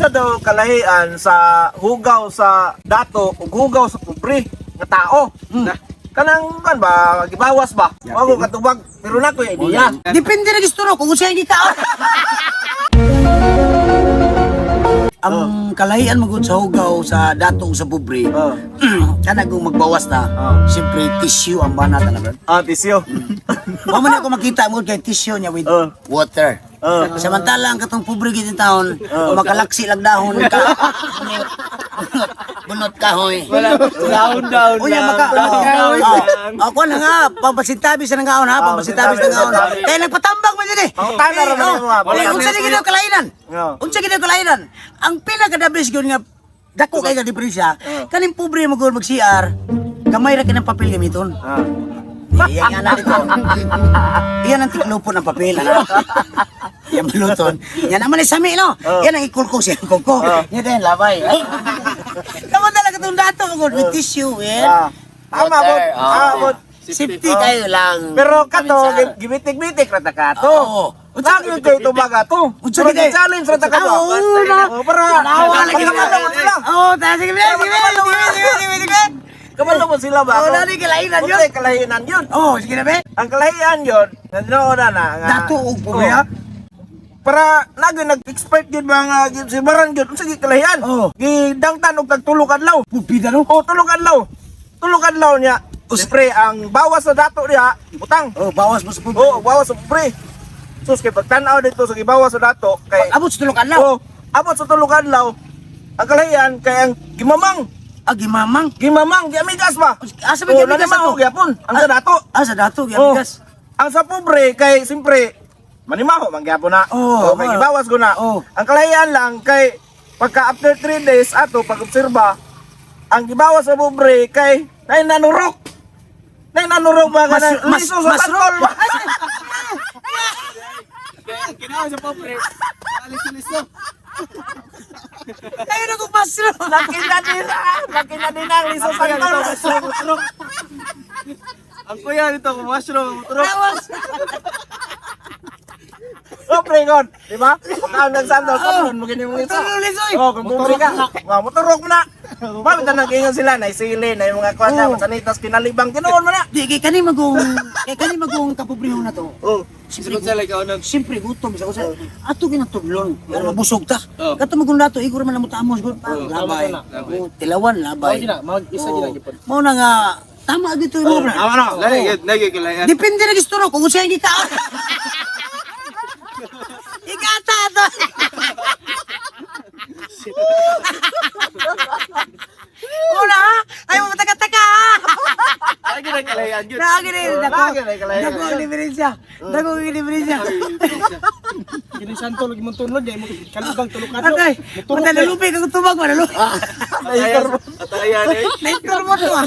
Unsa daw kalahian sa hugaw sa dato ug hugaw sa pobre nga tao? Kanang kan ba gibawas ba? Wa ko katubag pero na ko idea. Depende na gusto kung unsay ang gikaon. Ang kalahian magud sa hugaw sa dato ug sa pobre. Oh. Kana kung magbawas na, siyempre tissue ang banat na brad. Ah, tisyo. Wa man ako makita mo kay tissue niya with water. Samantala ang katong pobre gid taon, makalaksi lang dahon ka. Bunot kahoy. Down, down Unya maka Down, down. Ako na nga, pampasintabi sa nangaon ha, pampasintabi sa nangaon. Kaya nagpatambak man yun eh. Pangutana ra man Eh, yung mga- oh, eh, unsa ni gid kalainan? Oo. Unsa gid kalainan? Ang pinaka the best gyud nga dako kay ka diferensya, kaning pobre mo mag CR, gamay ra kinang papel gamiton. Iyan nga na dito. Iyan ang tiklupo ng papel. Ano? Yan baluton. Yan naman ay sami, no? Yan ang ikulko siya. Kulko. Yan din, labay. Tama talaga itong dato. With tissue, eh. Ah. Tama Water, mo. oh. Ah, mo. Safety kayo lang. Pero kato Paminsan. gibitik-bitik ra ta kato. Oo. Unsa gyud kay tubag ato? Unsa Pero gyud kay- challenge ra ta kato. Ah, oo na. Oh, para Nawa lagi Kabalo mo sila. Oo, tayo. Sige, sige, sige, sige, sige, sige. Kabalo mo sila ba? Oo, nani kalainan yun. Unsay kalahinan yun? Oo, sige na, be. Ang kalahian yun, nandinoon na na nga. Dato og pobre, Oo. ha? Para nagyo nag-expert gyud mga gyud si Baran gyud unsa gyud kalahian? Oo. Gidangtan og tag tulo ka adlaw. Pupida, no? Oh, tulo ka adlaw. Tulo ka adlaw niya. Siyempre, ang bawas sa dato niya, butang. Oh, bawas mo sa pobre. Oo, bawas sa pobre. Sus, kay pagtan-aw dito sa gibawas sa dato, kay Abot sa tulok adlaw. Oh, abot sa tulo ka adlaw. Ang kalahian kay ang gimamang, Ah, gimamang. gimamang giamigas ba? Asa ba Oh, giamigas nanimaho ato? gyapon ang sa dato. Ah, sa dato, giamigas. Oh, ang sa pobre kay siyempre manimaho man gyapon na. Oo, Oh, kay oo. gibawas ko na. Oo. Ang kalahian lang kay pagka after 3 days ato pag obserba ang gibawas sa pobre kay nay nanurok. Nay nanurok ba Mas- kanang liso sa mas- santol ba? Kinawa sa pobre. Alis-alis. Kayo na kung pasro. Nakita din nakita din ang liso sa santol. Ang kuya nito, mushroom, mutrok. Tapos, Oh, pregon, di ba? Pagka ang nagsantol, oh, mo gini mo liso. Motorok liso, eh. Oh, kung pobre ka, nga motorok mo na. Bakit na nag-ingon sila, naisili, na yung mga kwan, Oo. sanitas, kinalibang, ginoon mo na. Di, kay kani magong kapobrehon na to. Oh, Siyempre, Sugod sa like kaunon. siyempre gutom sa kusa. Ato ginatudlon, pero mabusog ta. Oo. Kato magong dato igor man namo tamos gud pa. Labay. Tama na. Oo, tilawan labay. Mao gina, mao isa Oo. gina gyud. Mao na nga tama gyud to mo bro. tama na. Lagi gyud, lagi kalayan. Depende na gusto kung unsay ang gikaon. Igata ato. Una ha? Ay mo mataka-taka ha. Lagi na kalayan gyud. Lagi na yun. Dako. Lagi na kalahian. Dako ang diferensya. Dako ang diferensya. Kini santo lagi mong tunod, di mo kalibang tulok Atay, madalulupi kang tubag, madalulupi. Atayan eh. Naistorbo to ah.